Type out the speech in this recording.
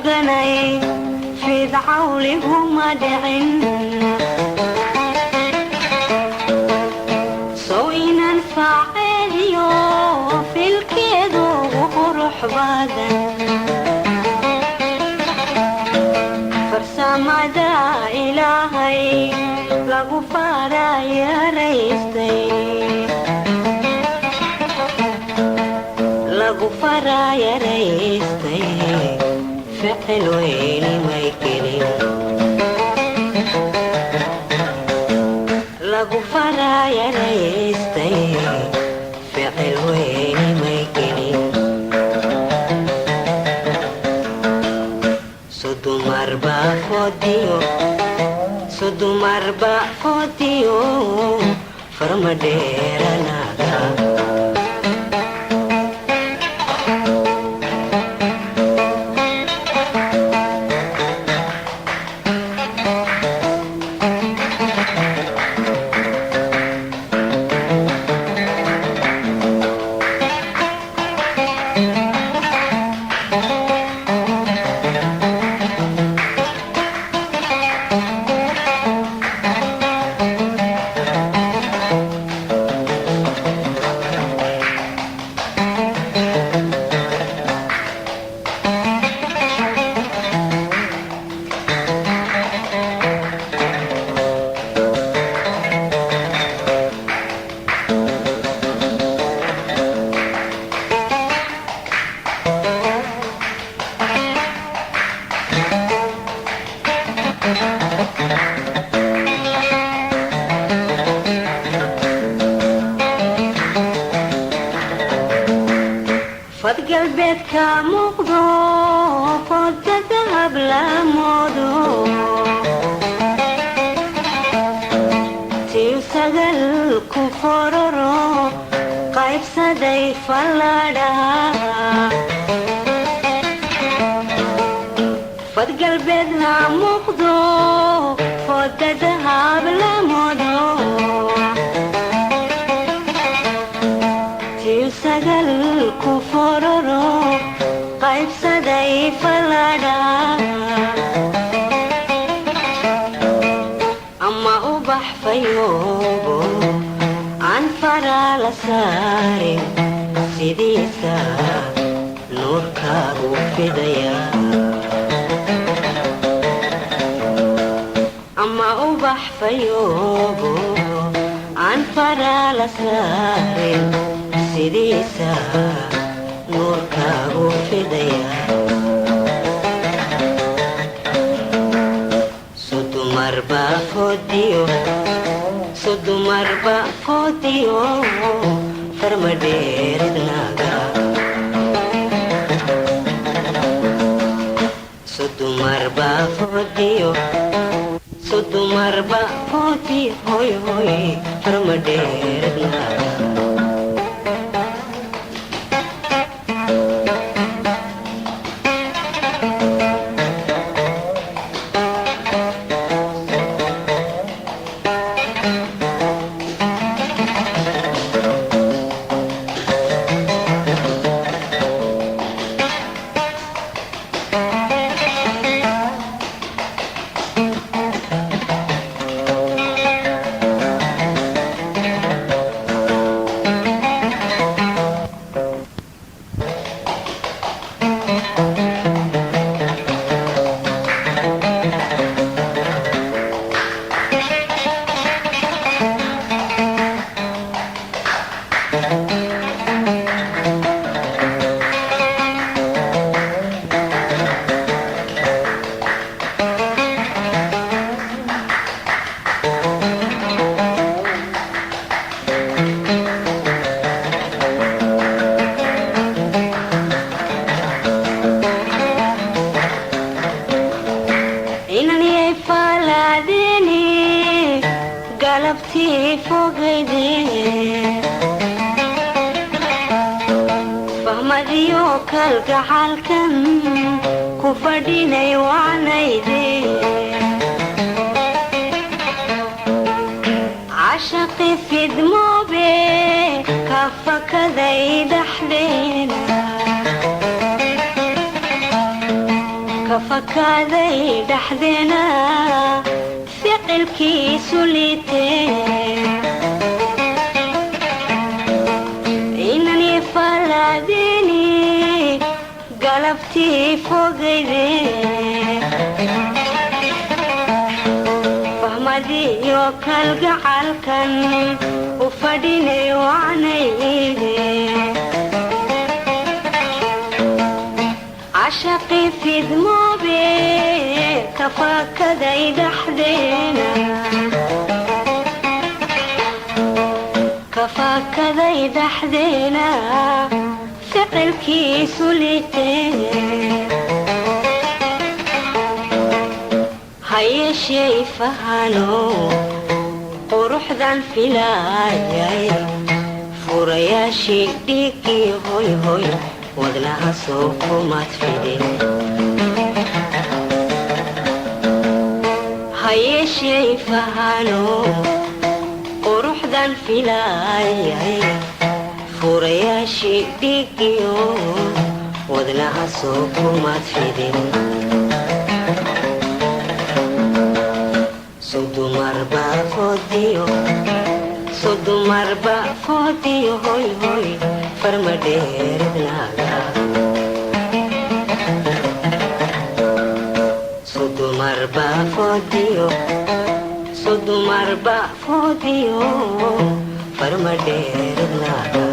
Ganay fidcawliguma dhicin. Sow inan faaceeliyo filkeedu ugu qurux badan, farsamada Ilaahay lagu farayaraystay, lagu farayaraystay, ficil weyni may gelin, lagu farayaraystay, ficil weyni may gelin. Sudumarba fodiyo, sudumarba fodiyo, farmadheeranaga. Fad galbeedka muuqdo, fooda dahab la moodo, tiu sagal ku fororo qaybsaday falladhaha. Fad galbeedna muuqdo, fooda dahab la moodo, tiu sagal ku fororo qaybsaday falladha, ama ubax fayoobo aan fara la saarin, sidiisa nuurkaagu fidaya. Ama ubax fayoobo aan fara la saarin, sidiisa nuurkaagu fidaya. Sudumarba fodiyo, sudumarba fodiyo, farmadheeridnaga. Sudumarba fodiyo, sudumarba fodiyo, hoy hoy, farmadheeridnaga. Inaniyay faalaadeni galabtii fogayde, fahmadiyo kalgacalkan ku fadhinay wacnayde, cashaqi fidmoobe ka fakaday dhaxdeena, ka Ka fakaaday dhexdeena ficilkiisu liitee, inani falaadini galabtii fogayde, fahmadiyo kalgacalkan u fadhinay wacnayde. Cashaqi fidmoobe ka fakaday dhexdeena, ka fakaday dhexdeena ficilkiisu liitee. Hayeeshee fahano quruxdan filaayay, furayaashii dhiiggii hoy hoy wadnaha soo kumaad fidin. Hayeeshee fahano quruxdan filaayay, furayaashii dhiiggiyo wadnaha soo kumaad fidin. Sudumarba foodiyo, sudumarba foodiyo, hoy hoy farmadheeridnaaga. Sudumarba foodiyo, sudumarba foodiyo, farmadheeridnaaga.